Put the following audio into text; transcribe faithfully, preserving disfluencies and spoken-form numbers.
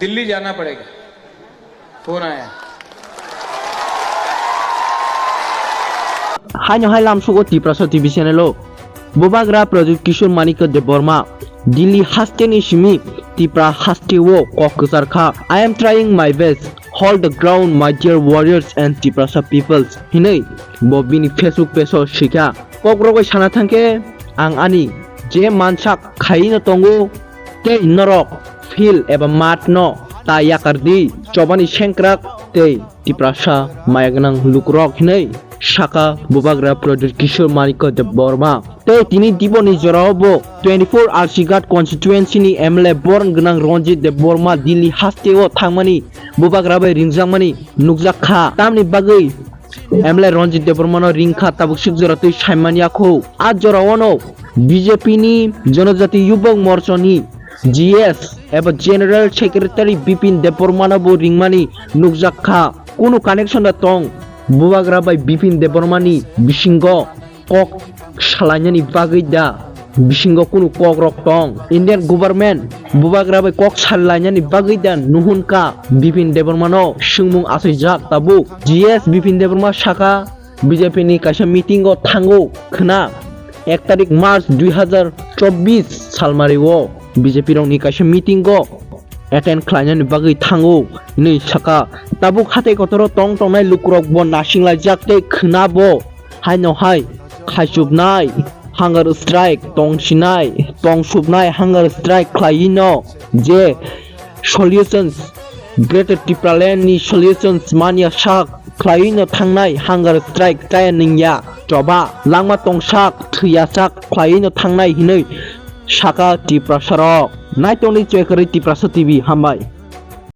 दिल्ली जाना पड़ेगा, फोन आया। Haino hai lamsugo Tiprasa T V channel o. Bubagra Pradyut Kishore Manikya Debbarma, Delhi haste ni simi Tipra haste o kok kwchar kha. I am trying my best. Hold the ground, my dear warriors and Tiprasa peoples, hinwi bo bini Facebook page o swikha. Kokrogwi sana thangkhe, ang ani je mansak khaino tongo, tei norok field eba math no ta yakar di, chobani sengkrak tei Tiprasa maya gwnang lukurok, hinwi saka Bubagra Pradyut Kishore Manikya Debbarma. Tei tini Diboni jorao bo twenty-four R C Ghat constituency ni M L A born gwnang Ranjit Debbarma Delhi haste o thangmani Bubagra bai ringjakmani nukjak kha. Tamni bagwi M L A Ranjit Debbarma no ringkha tabuk sik jora twi saimanya kho. A jora o no B J P ni Janajati Yubak Morcha ni G S eba General Secretary Bipin Debbarma no bo ringmani nukjak kha. Kunu connection da tong Bubagra bai Bipin Debbarma ni bisingo kok salainani bagwi da bisingo kunu kokrok tong? Indian government Bubagra bai kok salainani bagwi da nuhun ka Bipin Debbarma no swngmung achaijak tabuk. G S Bipin Debbarma saka B J P ni kaisa meeting o thango khna ek tarik March dui hazar chobbish salmari o B J P rok ni kaisa meeting o attend khlainani bagwi thango hinwi saka. Tabuk hatai kotoro tong tongnai lukurok bo nasinglaijak tei khna bo haino hai khaichubnai, hunger strike, tongsinai, tongsubnai, hunger strike khlaiwi no je solutions, Greater Tipraland ni solutions manya sak khlaiwi no thangnai hunger strike chaya nungya choba langma tongsak thwiyasak khlaiwi no thangnai hinwi saka Tiprasa rok. Naitongni chekari Tiprasa T V, hambai.